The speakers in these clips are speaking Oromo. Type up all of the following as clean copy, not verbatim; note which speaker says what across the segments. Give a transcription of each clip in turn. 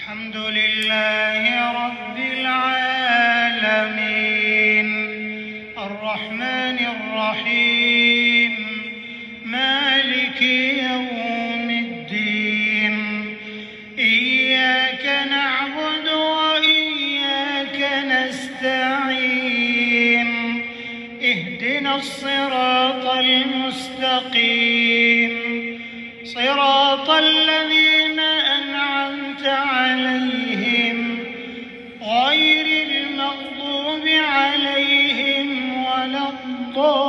Speaker 1: الحمد لله رب العالمين. الرحمن الرحيم. مالك يوم الدين. إياك نعبد وإياك نستعين. اهدنا الصراط المستقيم. صراط الذين أنعمت عليهم غير المغضوب عليهم ولا الضالين.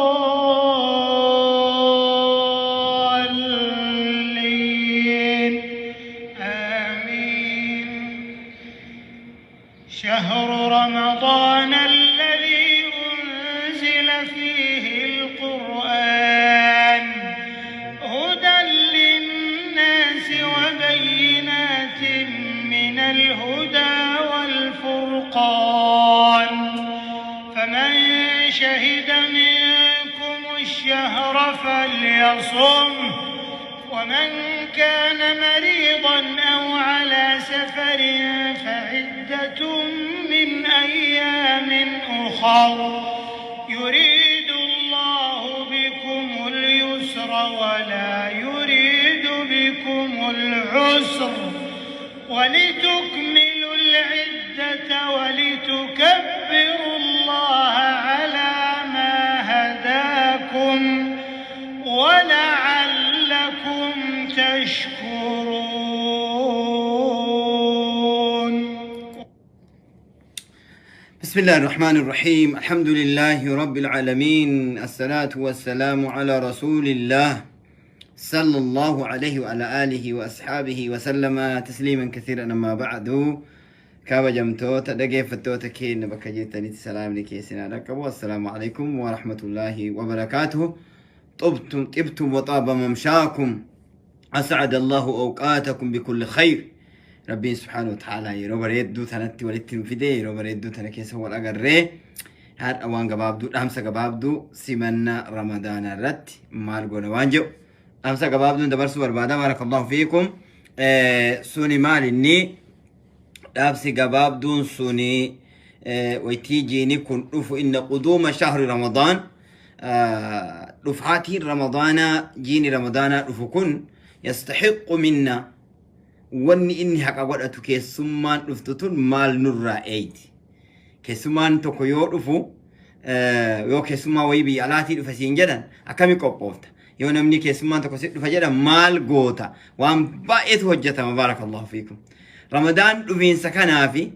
Speaker 1: آمين. شهر رمضان الذي أنزل فيه القرآن هدى للناس وبينات من الهدى والفرقان. فمن شهد منكم الشهر فليصم، ومن كان مريضا أو على سفر فعدة من أيام أخر. يريد الله بكم اليسر ولا يريد بكم العسر، ولتكملوا العدة ولتكبروا الله على ما هداكم ولعلكم تشكرون.
Speaker 2: بسم الله الرحمن الرحيم. الحمد لله رب العالمين، الصلاة والسلام على رسول الله صلى الله عليه وعلى آله وأصحابه وسلم تسليما كثيرا. أما بعد، kabajamtoota dhaggeeffattoota keenya bakka jirtanitti salaamni keessan dhaqqabu. السلام عليكم ورحمة الله وبركاته. طبتم طبتم وطاب ممشاكم، أسعد الله أوقاتكم بكل خير. Rabbiin سبحانه وتعالى yeroo bareedduu tanatti walitti nu fide, yeroo bareedduu tana keessa wal agarree, har'a waan gabaabduu, dhaamsa gabaabduu simannaa Ramadaana irratti maal goona waan jedhu dhaamsa gabaabduun dabarsuu barbaada. بارك الله فيكم. Suni maal inni dhaamsi gabaabduun suni? Waytii jiini kun dhufu, إن قدوم شهر رمضان, dhufaatiin Ramadaanaa, jiini Ramadaanaa dhufu kun, يستحق منا, wanni inni haqa godhatu, keessummaan dhuftu tun maal nurraa eeyti? Keessummaan tokko yoo dhufu, yoo keessummaa wayii biyya alaatii dhufa siin jedhan, akkami qophoofta? Yoo namni keessummaan tokko si dhufa jedhan, maal goota? Waan baay'eetu hojjetama. بارك الله فيكم. Ramadaan dhufiinsa kanaafi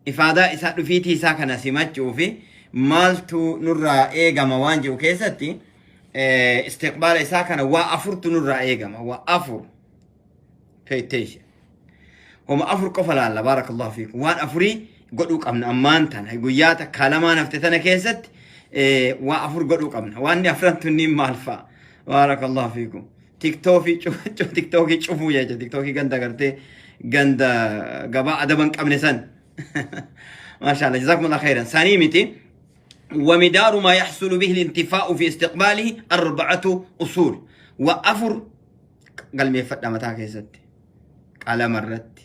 Speaker 2: ifaadaa isaa, dhufiitii isaa kana simachuu fi maaltu nurraa eegama waan jedhu keessatti, istiqbaala isaa kana waa afurtu nurraa eegama. Waa afur. Pay attention. Homa afur qofa laalla. بارك الله فيكم. Waan afurii godhuu qabna. Ammaan tana guyyaa takka lamaan hafte tana keessatti waa afur godhuu qabna. Waan afran tunniin maal fa'a? بارك الله فيكم. TikTokii cufuu jecha, TikTokii ganda gartee ganda gabaa adaba hin qabne san. ما شاء الله، جزاكم الله خيرا. Sanii miti. ومدار ما يحصل به الانتفاع في استقباله أربعة أصول. وأفر قلمي فدا متى كيست قال مرت،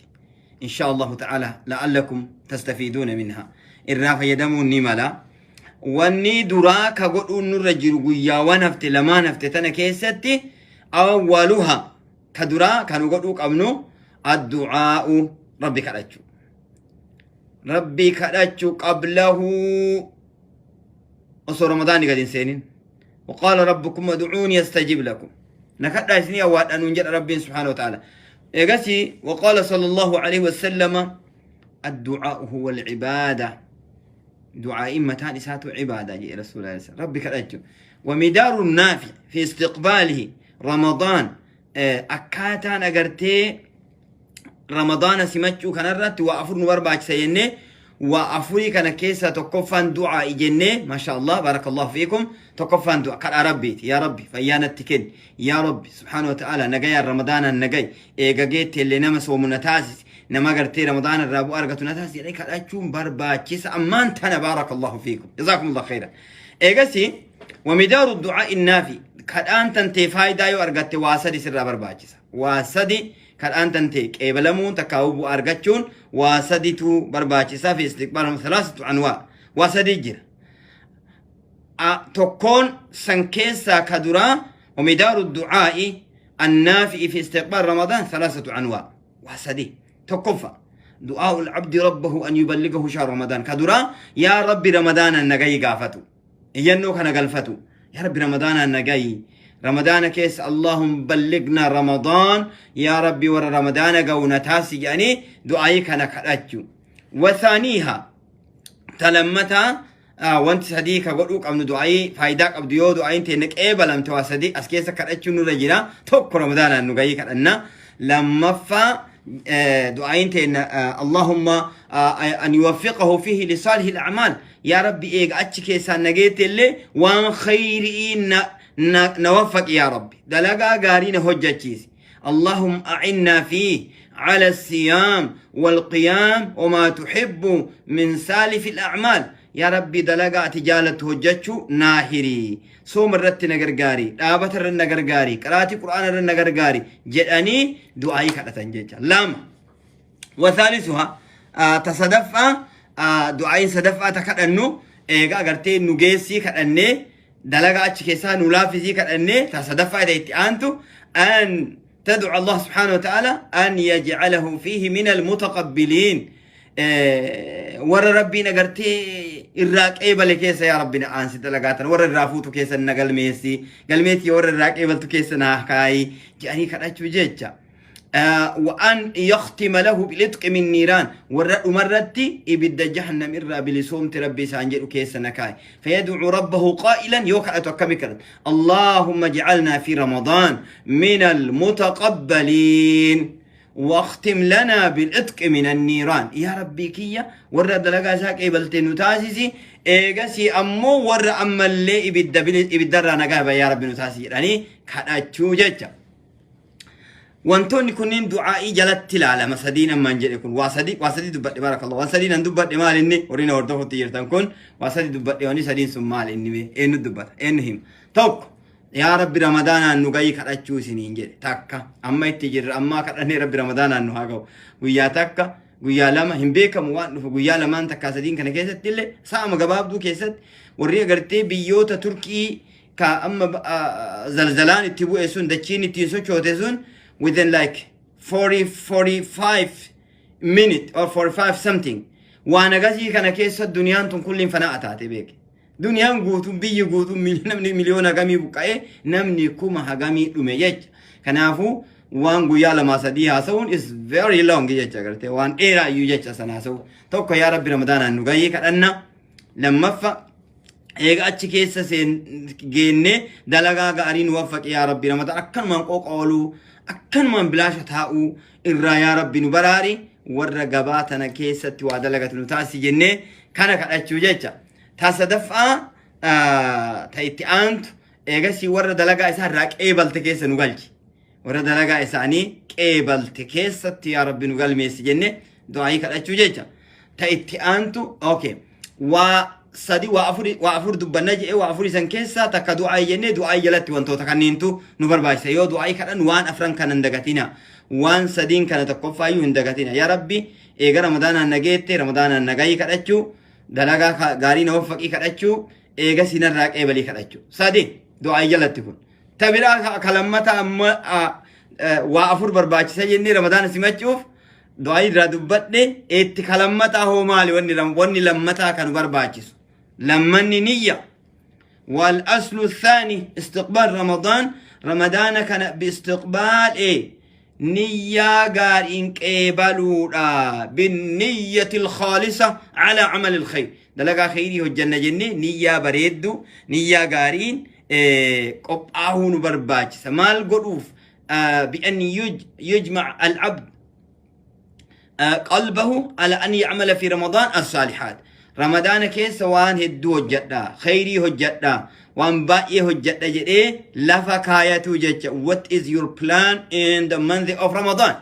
Speaker 2: إن شاء الله تعالى لعلكم تستفيدون منها. Irraa fayyadamuun ni mala. Wanni duraa ka godhuun nurra jiru guyyaawwan hafte lamaan hafte tana keessatti, أولها, ka duraa ka nu godhuu qabnu, الدعاء, Rabbi kadhachuu. Rabbi kadhachuu قبله, osoo Ramadaanni gad hin seenin. وقال ربكم ادعوني أستجب لكم, nakadhaa isinii awwaadhanuun jedha Rabbiin سبحانه وتعالى. Eegasi وقال صلى الله عليه وسلم: الدعاء هو العبادة, دعاء متان إساتو عبادة جي رسول الله. ربي كدachuu. ومدار النافع في استقباله رمضان, akkaataan agartee Ramadaana simachuu kanarratti waa afur nu barbaachisa jennee, waa afurii kana keessa tokkoffaan du'aa jennee. ما شاء الله، بارك الله فيكم. Tokkoffaan du'a, kadhaa Rabbiiti. Yaa Rabbi, fayyaa natti kenni, yaa Rabbi سبحانه وتعالى nagayaan Ramadaanaan nagay eegageetti illee nama soomu na taasisi, nama gartee Ramadaana irraa bu'aa argatu na taasisi jedhee kadhachuun barbaachisa ammaan tana. بارك الله فيكم، جزاكم الله خيرا. Eegasi ومدار الدعاء النافع, kadhaan tantee faayidaa yoo argatte, waa sadi sirraa barbaachisa. Waa sadi kadhaan tante qeebalamuun, takkaa'uu bu'aa argachuun waa saditu barbaachisaa. Fi istiqbaal thalathatu anwaa, waa sadi jira. Tokkoon san keessaa ka duraa, ومدار الدعاء النافع في استقبال رمضان ثلاثة أنواع، وسدي. tokkoffaa، دعاء العبد ربه أن يبلغه شهر رمضان. Ka duraa، yaa Rabbi Ramadaana na gayi gaafatu، iyyannoo kana galfatu: yaa Rabbi Ramadaana na gayi, Ramadaana keessa، اللهم بلغنا رمضان، yaa Rabbi warra Ramadaana ga'u na taasi jedhanii du'aayii kana kadhachu. وثانيها، ta lammataa, wanti sadii ka godhuu qabnu, du'aayii faayidaa qabdu yoo du'aayiin teenne qeebalamte, waa sadii as keessa kadhachuun nurra jira. Tokko, Ramadaanaan nu gayii kadhanna. Lammaffaa, du'aayiin teenne اللهم أن يوفقه فيه لصالح الأعمال، yaa Rabbi eega achi keessaan nageette illee waan khayrii na waffaqi, yaa Rabbi dalagaa gaarii na hojjachiisi. اللهم أعنا فيه على الصيام والقيام وما تحب من سالف الأعمال. Yaa Rabbi dalagaa ati jaalattu hojjechuu naa hirii, sooma irratti na gargaari, dhaabata irratti na gargaari, qiraatii Qur'aana irratti na gargaari jedhanii du'aayii kadhatan jecha. Lama. وثالثها، ta sadaffaa, du'aayin sadaffaa ta kadhannu, eega agartee nu geessii kadhannee, dalagaa achi keessaa nu laaffisii kadhannee, ta sadaffaa ita itti aantu، أن تدعو الله سبحانه وتعالى أن يجعله فيه من المتقبلين، warra Rabbiin agartee irraa qeebale keessa yaa Rabbi na aansi, dalagaatan warra irraa fuutu keessa na galmeessi, galmeetii warra irraa qeebaltu keessa naa kaayi jedhanii kadhachuu jecha. وأن يختم له بالعتق من النيران، warra dhumarratti ibidda jahannam irraa bilisoomti Rabbi isaan jedhu keessa na kaay. فيدعو ربه قائلا، yoo kadhatu akkami kadhatu? اللهم اجعلنا في رمضان من المتقبلين واختم لنا بالعتق من النيران. Yaa Rabbii kiyya warra dalagaa isaa qeebalte nu taasisi, eegasii ammoo warra ammallee ibidda ibiddarraa nagaa yaa Rabbi nu taasisi jedhanii kadhachuu jecha. Wantoonni kunniin du'aa'ii jalatti ilaalama. Sadiin ammaan jedhe kun waa sadi, waa sadi dubbadhe. بارك الله. Waan sadii nan dubbadhe. Maal inni? Warri na hordofutti jirtan kun, waa sadi dubbadhe. Wanni sadiin sun maal inni? Mee eenyu dubbata? Eenyu hima? Tokko, yaa Rabbi Ramadaanaan nu gayii kadhachuu isiniin jedhe. Takka amma itti jirra. Ammaa kadhannee Rabbi Ramadaanaan nu haa ga'u. Guyyaa takka, guyyaa lama, hin beekamu waan dhufu. Guyyaa lamaan, takkaa sadiin kana keessatti illee, sa'ama gabaabduu keessatti, warri agartee biyyoota Turkii ka amma zalzalaan itti bu'e sun, dachiin ittiin sochoote sun, within like 40 45 minute or 45 something, waan agasii kana keessa duniyaan tun kulliin fanaa taate beeke. Duniyaan guutuun, biyyi guutuun, namni miliyoona hagamii buqqa'ee, namni kuma hagamii dhume jecha. Kanaafuu waan guyyaa lamaa sadii haasa'uun is very long jecha, gartee waan dheeraa iyyuu jecha sana haasa'u. Tokko, yaa Rabbi Ramadaanaan nu gahii kadhanna. Lammaffa, eega achi keessa seen geennee dalagaa gaarii nu waffaqe, yaa Rabbi Ramadaan akkanumaan qooqa ooluu, akkanumaan bilaasha taa'uu irraa yaa Rabbi nu baraari, warra gabaa tana keessatti waa dalagatu nu taasisi jennee kana kadhachuu jecha. Ta sadaffaa, ta itti aantu, eegasii warra dalagaa isaa irraa qeebalte keessa nu galchi. Warra dalagaa isaanii qeebalte keessatti yaa Rabbi nu galmeessi jenne du'aayii kadhachuu jecha. Ta itti aantu, okay, waa sadi, waa afur dubbanna jedhee, waa afur isan keessaa takka du'aayii jennee, du'aayii jalatti wantoota kanneentu nu barbaachisa. Yoo du'aayii kadhan waan afran kana hin dagatina. Waan sadiin kana tokkoffaayyuu hin dagatina. Yaa Rabbi eega Ramadaanaan nageette Ramadaanaan nagayii kadhachuu, dalagaa gaarii na waffaqii kadhachuu, eega sinarraa qeebalii kadhachuu. Sadi du'aayii jalatti kun. Ta biraa ka lammata amma, waa afur barbaachisa jennee Ramadaana simachuuf du'aayii irraa dubbadhe. Itti ka lammataa hoo maali? Wanni lammataa kan barbaachisu lammanni niyya. والأصل الثاني استقبال رمضان، رمضان كان باستقبال إيه؟ نية قارين قبلودا، بالنية الخالصة على عمل الخير. Dalagaa khayrii hojjanna jenne niyyaa bareeddu, niyyaa gaariin qophaa'uu nu barbaachisa. Maal godhuuf? بأن يجمع العبد قلبه على أن يعمل في رمضان الصالحات. Ramadaana keessa waan hedduu hojjedha, khayrii hojjedha, waan baay'ee hojjedha jedhee lafa kaayatu jecha. What is your plan in the month of Ramadan?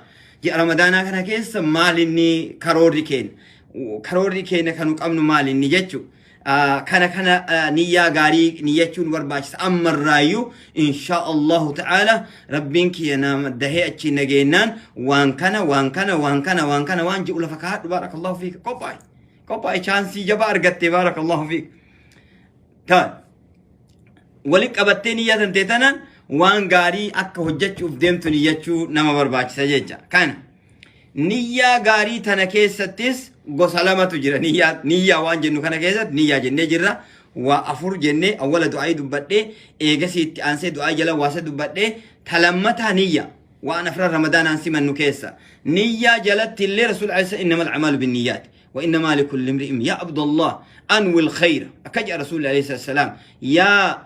Speaker 2: Ji'a Ramadaanaa kana keessa maal inni karoorri keenya? Karoorri keenya kan nu qabnu maal inni jechu. Kana kana niyyaa gaarii niyyachuun barbaachisa ammarraayyuu insha Allahu ta'ala. Rabbiin kiyya nama dahee achi nageennaan waan kana, waan kana, waan kana, waan kana waan ji'u lafa kaa'adhu. Baarakallahu fiik. Qophaa'e, qophaa'e, chance jabaa argatte. Baarakallahu fiik. Taan wali qabattee niyyaa tantee tanaan waan gaarii akka hojjechuuf deemtu niyyachuu nama barbaachisa jecha. Kana niyyaa gaarii tana keessattis gosa lamatu jira. Niyyaa waan jennu kana keessatti niyyaa jennee jirra. Waa afur jennee, awwala du'aayii dubbadhee, eegasii itti aansee du'aayii jala waasa dubbadhee, talammataa niyya waan afran Ramadaanaan simannu keessa niyyaa jalatti illee Rasuul alayhi إنما الأعمال بالنيات وإنما لكل امرئ. يا عبد الله أنوي الخير أكجأ رسول الله عليه الصلاة والسلام. يا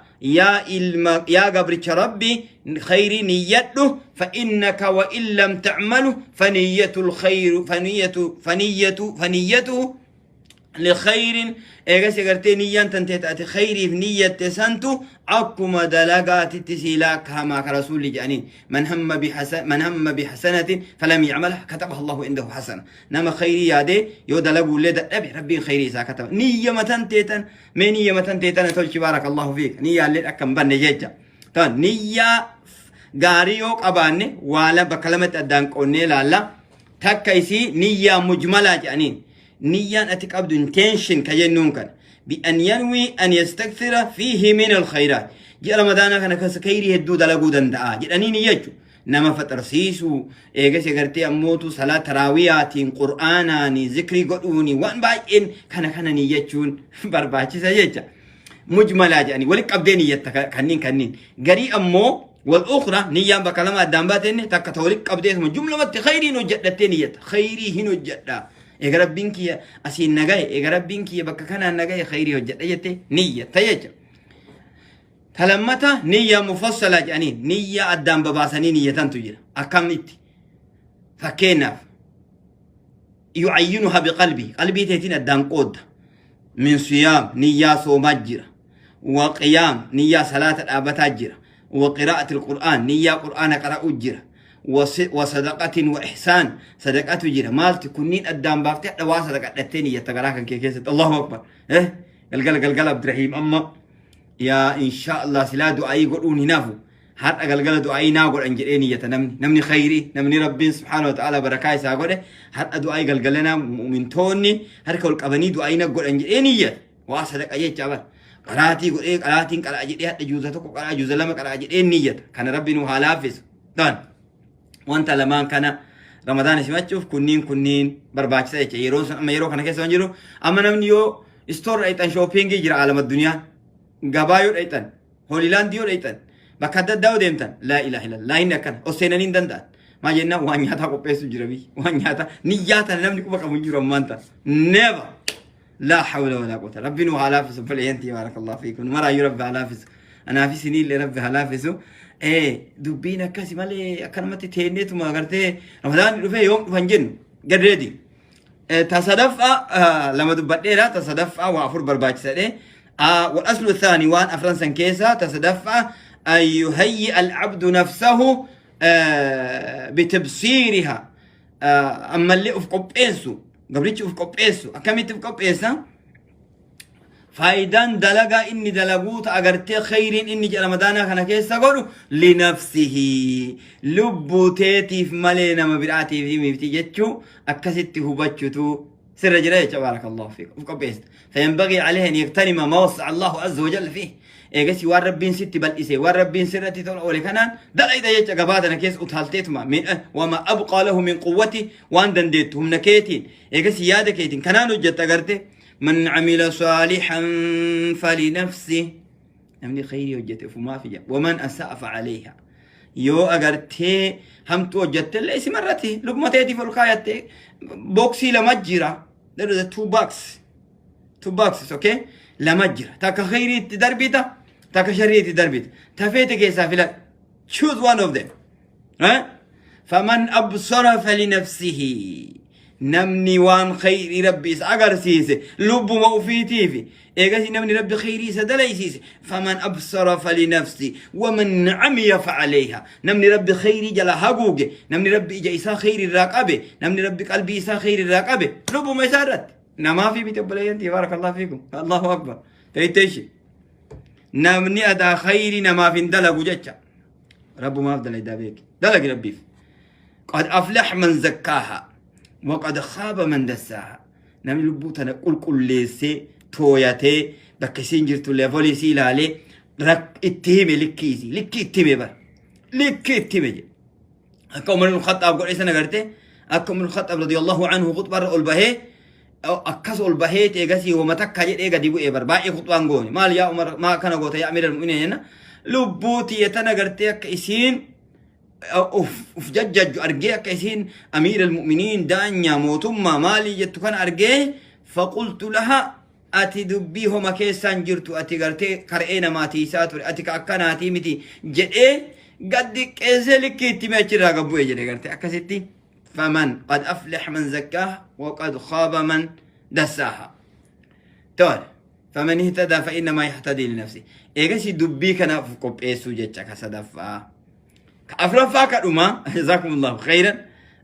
Speaker 2: ilma yaa gabricha Rabbi, khayrii niyyadhu. فإنك وإن لم تعمله فنية الخير فنية فنية فنيته لخير. Eegas agartee niyyaan tantee taate khayriif niyyatte santu akkuma dalagaatitti sii laakkahamaa ka Rasuulli jedhaniin. من هم بحسنة فلم يعملها كتبها الله عنده حسنة. Nama khayrii yaadee yoo dalaguullee dadhabe, Rabbiin khayrii isaa kataba. Niyyama tanteetan mee niyyama tanteetana tolchi. Baarakallahu fiik. Niyyaallee akka hin banne jecha. Tan niyyaa gaarii yoo qabaanne waa bakka lamatti addaan qoonnee ilaalla. Takka isii niyyaa mujmalaa jedhaniin, niyyaan ati qabdu, intention ka jennuun kana, بأن ينوي أن يستكثر فيه من الخيرات. Ji'a Ramadaanaa kana keessa khayrii hedduu dalaguu danda'a jedhanii niyyachuu, nama faxarsiisuu, eegas agartee ammootu salaa taraawiyaatiin, qur'aanaani, zikrii godhuuni, waan baay'een kana kana niyyachuun barbaachisa jecha. Mujmalaa jedhanii walitti qabdee niyyatta kanniin garii ammoo. والأخرى niyyaan bakka lama addaan baatenne, takka ta walitti qabdeetuma jumlamatti khayriin hojjedhattee niyyatta. Khayrii hin hojjedha, eega Rabbiin kiyya asiin nagaye, eega Rabbiin kiyya bakka kanaan nagaye, khayrii hojjedha jette niyyatta jecha. Talammata niyyaa mufassalaa jedhaniin, niyyaa addaan babaasanii niyyatantu jira. Akkamitti? Fakkeenyaaf, يعينها بقلبه, qalbii teetiin addaan qoodda. من صيام, niyyaa soomaa jira, وقيام, niyyaa salaata dhaabataa jira, وقراءة القرآن, niyyaa qur'aana qara'uu jira, وصدقة وإحسان, sadaqatu jira. Maalti kunniin addaan baaftee hadha waa sadaqadhattee niyyatta garaa kan kee keessatti. Allahu akbar. Galgala galgala Abdurrahiim amma yaa insha Allah silaa du'aayii godhuun hin hafu, har'a galgala du'aayii naa godhan jedhee niyyata. Namni khayrii, namni Rabbiin subhaanahu wa ta'ala barakaa isaa godhe, har'a du'aayii galgalana mu'mintoonni harka ol qabanii du'aayii na godhan jedhee niyyata. Waa sadaqa jecha bar qaraatii godhee, qaraatiin qaraa jedhee, hadha juuza tokko qaraa, juuza lama qaraa jedhee niyyata. Kana Rabbi nu haa laaffisu. Tan wanta lamaan kana Ramadaana simachuuf kunniin barbaachisa jecha. Yeroo sun amma yeroo kana keessa waan jiru, amma namni yoo store dhayxan, shopping jira, alama duniyaa gabaa yoo dhayxan, Holyland yoo dhayxan, bakka adda addaa yoo deemtan, laa ilaaha illallah, inni akkana ol seenanii hin danda'an. Maa jennaan waan nyaataa qopheessu jira biyyi. Waan nyaataa niyyaa tana namni quba qabu hin jiru ammaan tana. Never. لا حول ولا قوة. Rabbi nu haa laaffisu. Obboleeyyantii, baarakallahu fiikum. Maraayyuu Rabbi haa laaffisu. Anaafis isinillee Rabbi haa laaffisu. Dubbiin akkasi malee akkanumatti teenneetuma agartee Ramadaanni dhufee yoom dhufan jennu. Get ready. Ta sadaffaa lama dubbadheera. Ta sadaffaa waa afur barbaachisadhe. والأصل الثاني waan afran san keessa ta sadaffaa أن يهيئ العبد نفسه بتبصيرها. Ammallee uf qopheessu, gabrichi uf qopheessu. Akkamitti uf qopheessa? Faayidaan dalagaa inni dalaguu ta agartee khayriin inni jedha Ramadaanaa kana keessa godhu لنفسه, lubbuu teetiif malee nama biraatiif miti jechuu akkasitti hubachuutu sirra jira jecha. بارك الله فيك. Uf qopheessa. فينبغي عليه أن يغتنم ما وسع الله عز وجل فيه. Eegasi waan Rabbiin sitti bal'ise, waan Rabbiin sirratti tola oole kanaan dalayda jecha. Gabaa tana keessa utaalteetuma وما أبقى له من قوة, waan dandeettu humna keetiin, eegasi yaada keetiin kanaan hojjetta agarte. من عمل صالحا فلنفسه, namni khayrii hojjete ufumaaf ija. ومن أساء فعليها, yoo agartee hamtuu hojjette illee isimarratti lubbuma teetiif ol kaayatte. Box lama jira. There is a two box, two boxes, okay? Lama jira. Takka khayrii itti darbita, takka sharrii itti darbita. Tafeete keessaa filadhu. Choose one of them, eh? فمن أبصر فلنفسه, namni waan khayrii Rabbi isa agarsiise lubbuma ufiitiifi. Eegasi namni Rabbi khayrii isa dalaysiise, فمن أبصر فلنفسه ومن عمي فعليها, namni Rabbi khayrii jala haguuge, namni Rabbi ija isaa khayrii irraa qabe, namni Rabbi qalbii isaa khayrii irraa qabe, lubbuma isaa irratti. Namaafi miti obboleeyyan tiyya, baarakallahu fiikum. Allahu akbar. Ta'itteeshi. Namni adaa khayrii namaaf hin dalagu jecha. Rabbumaaf dalaydaa beeki. Dalagi Rabbiif. Qad aflax man zakkaaha waqad khaaba man dassaaha. Namni lubbuu tana qulqulleessee tooyatee bakka isiin jirtu leevolii isii ilaalee itti hime, likkii isii likkii itti hime, bara likkii itti hime jedhe. Akka Umar ibn Khattaab godhe sana garte, akka Umar ibn Khattaab radiyallahu anhu khutbaarra ol bahee, akkas ol bahee eegasii homa takka jedhee gadi bu'ee, bar baay'ee khutbaan goone. Maal yaa Umar, maa akkana goota yaa amiira al-mu'miniin jenna, lubbuu tiyya tana gartee akka isiin uf jajjajju argee, akka isiin amiira al-mu'miniin, daanyaa mootummaa maalii jettu kana argee, faqultu laha, ati dubbii homa keessaan jirtu, ati gartee kar'ee namaa tiisaa ture, ati ka akkanaatii miti jedhee gad diqqeessee likkii itti himee achirraa gad bu'e jedhe. Gartee akkasitti faman qad aflaha man zakkaaha wa qad khaaba man dassaaha. Tole, faman ihtadaa fa innamaa yahtadii linafsi. Eegasii dubbii kanaaf qopheessuu jecha ka sadaffaa. Ka afraffaa ka dhumaa, jazakumullahu khairan.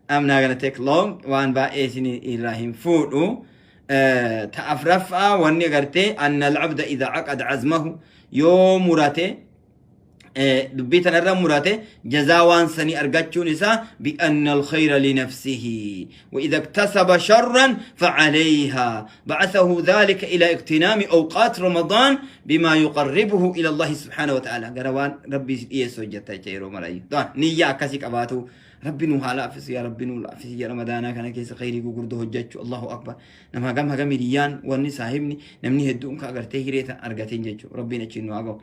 Speaker 2: I'm not gonna take long, waan baay'ee isin irraa hin fuudhu. Ta afraffaa wanni agartee anna al-abda idha aqada azmahu, yoo murate, dubbii tanarra murate, jazaa waan sanii argachuun isaa bi'anna alkhayra linafsihi wa idha iktasaba sharran facalayha ba'athahu dhalika ila iqtinaami awqaat Ramadaan bima yuqarribuhu ila Allahi subhaanahu wa ta'ala, gara waan Rabbii si dhiyeessu hojjetta jecha yeroo marayyuu niyya akkasii qabaatu. Rabbi nu haa laaffisu, yaa Rabbi nu laaffisi. Ji'a Ramadaanaa kana keessa khayrii gurguddoo hojjechuu, Allahu akbar. Nama hagam hagam hiriyyaan wanni saahibni namni hedduun ka agartee hiree tan argateen jechuudha. Rabbiin achiin nu haa gahu.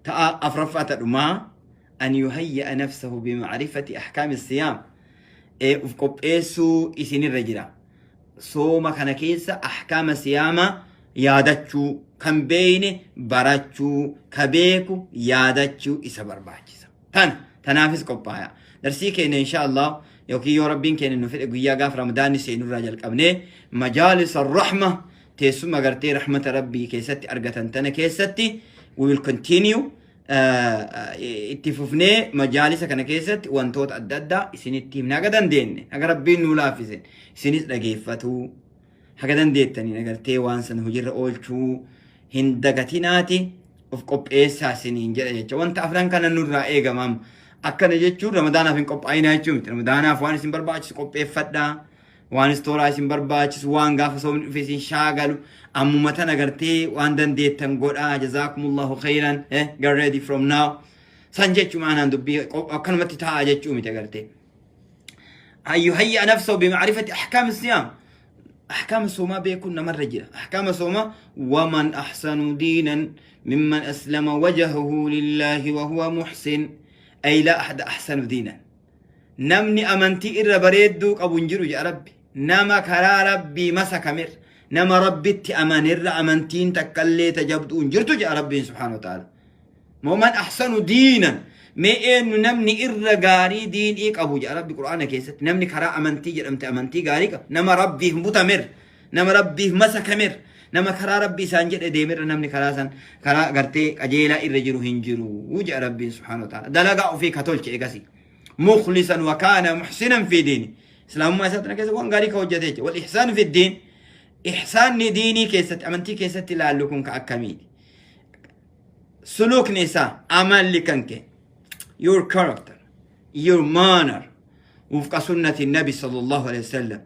Speaker 2: Ta'a afraffaa ta dhumaa, an yuhayya'a nafsahu bimacrifati ahkaami siyaam. Uf qopheessuu isinirra jira. Sooma kana keessa ahkaama siyaama yaadachuu, kan beeyne barachuu, ka beeku yaadachuu isa barbaachisa. Tana tanaafis qophaaya. Darsii keenya insha Allah yookiin yoo Rabbiin keenya nu fedhe guyyaa gaaf Ramadaanni seenurraa jalqabnee majaalisa rahma, teessuma gartee rahmata Rabbii keessatti argatan tana keessatti we will continue, itti fufnee majaalisa kana keessatti wantoota adda addaa isinitti himna haga dandeenye, haga Rabbiin nuu laaffise. Isinis dhageeffatuu haga dandeettaniin agartee waan sana hojiirra oolchuu hin dagatinaati of qopheessaa isiniin jedha jecha. Wanta afran kana nurraa eegamam. Akkana jechuun Ramadaanaaf hin qophaa'inaa jechuu miti. Ramadaanaaf waan isin barbaachisu qopheeffadhaa. Waan istooraa isin barbaachisu, waan gaafa soomni dhufe isin shaagalu ammuma tana gartee waan dandeettan godhaa. Jazaakumullahu khairan. Get ready from now san jechuu maanaan dubbii akkanumatti taa'aa jechuu miti agartee. أن يهيئ نفسه بمعرفة أحكام الصيام، أحكام الصوم بيكون نمر رجل أحكام الصوم. ومن أحسن دينا ممن أسلم وجهه لله وهو محسن، أي لا أحد أحسن دينا. Namni amantii irra bareedduu qabu hin jiru jedha Rabbi. Nama karaa Rabbii masakamir, nama Rabbitti amanirra amantiin takkallee tajabduu hin jirtu jedha Rabbiin subhaanahu wa ta'ala. ومن أحسن دينا, mee eenyu namni irra gaarii diinii qabu jedha Rabbi Qur'aana keessatti. Namni karaa amantii jedhamte amantii gaarii qabu, nama Rabbiif butamir, nama Rabbiif masakamir, nama karaa Rabbi isaan jedhe deemirra namni karaa san karaa gartee qajeelaa irra jiru hin jiru jedha Rabbiin subhaanahu wa ta'ala. Dalagaa ofii ka tolche eegasi مخلصا وكان محسنا في دينه, islaamummaa isaa tana keessa waan gaarii ka hojjete jechuudha. والإحسان في الدين, ihsaanni diinii keessatti, amantii keessatti ilaallu kun ka akkamiiti? Sulukni isaa, amalli kan kee, your character, your manner, وفق سنة النبي صلى الله عليه وسلم,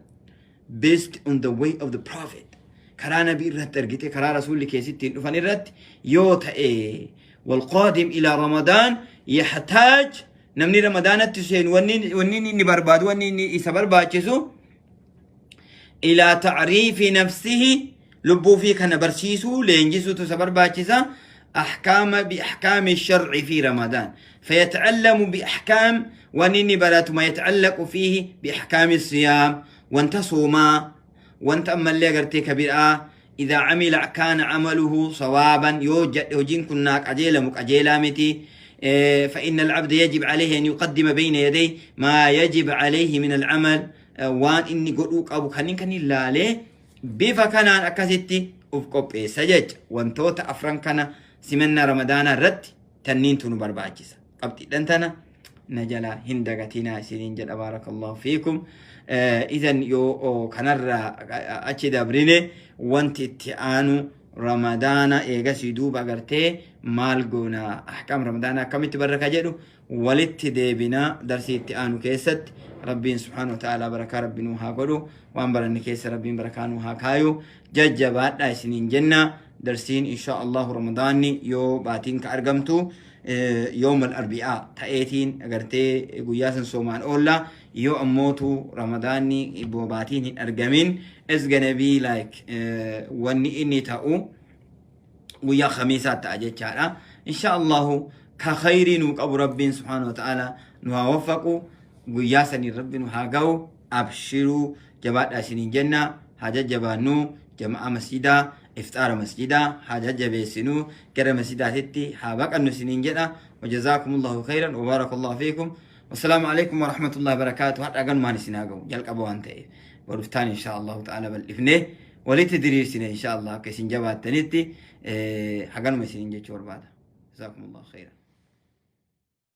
Speaker 2: based on the way of the Prophet, karaa nabii irratti argite, karaa rasuulli keessatti hin dhufan irratti yoo ta'e. والقادم إلى رمضان يحتاج, namni Ramadaanatti seenu wanni inni barbaadu, wanni inni isa barbaachisu, إلى تعريف نفسه, lubbuu fi kana barsiisuu leenjisuutu isa barbaachisa, أحكام بأحكام الشرع في رمضان، فيتعلم بأحكام ونني برات ما يتعلق فيه بأحكام الصيام وانت صوما وانت أما اللي قرتي كبيرة. إذا عمل كان عمله صوابا, يوجد هجين كنا قجيلة مقجيلة متي. فإن العبد يجب عليه أن يقدم بين يديه ما يجب عليه من العمل, waan inni godhuu qabu kanneen kan ilaalee bifa kanaan akkasitti uf qopheessa jecha. Wantoota afran kana simannaa Ramadaanaa irratti tanniintu nu barbaachisa. Qabxiidhan tana na jala hin dagatinaa isiniin jedha. Baarakallahu fiikum. Idan yoo kanarraa achi dabrine, wanti itti aanu Ramadaana eegasii duuba agartee maal goona, ahkaam Ramadaana akkamitti barra ka jedhu walitti deebina darsii itti aanu keessatti. Rabbiin subhaanahu wa ta'ala barakaa Rabbi nuu haa godhu, waan baranne keessa Rabbiin barakaa nuu haa kaayu. Jajjabaadha isiniin jenna. Darsiin insha Allahu Ramadaanni yoo baatiin ka argamtu yoomal arbi'aa ta'eetiin agartee guyyaa san soomaan oolla. Yoo ammootu Ramadaanni baatiin hin argamin, is gonna be like wanni inni ta'u guyyaa Khamiisaa ta'a jechaadha. Insha Allahu ka khayrii nuu qabu Rabbiin subhaanahu wa ta'ala nu haa waffaqu, guyyaa saniin Rabbi nu haa ga'u. Abshiruu, jabaadhaa isiniin jenna. Haa jajjabaannu. Jama'a masjidaa, ifxaara masjidaa haa jajjabeessinu, gara masjidaatitti haa baqannu isiniin jedha. Wajazaakumullahu khayran wa baarakallahu fiikum. Wassalaamu alaikum wa rahmatullahi wa barakaatuh. Har'a ganumaan isin haa ga'u, jalqaba waan ta'eef boruftaan insha Allahu ta'ala bal'ifnee walitti diriirsine insha Allah akka isin jabaattanitti haganuma isiniin jechuu barbaada. Jazaakumullahu khayran.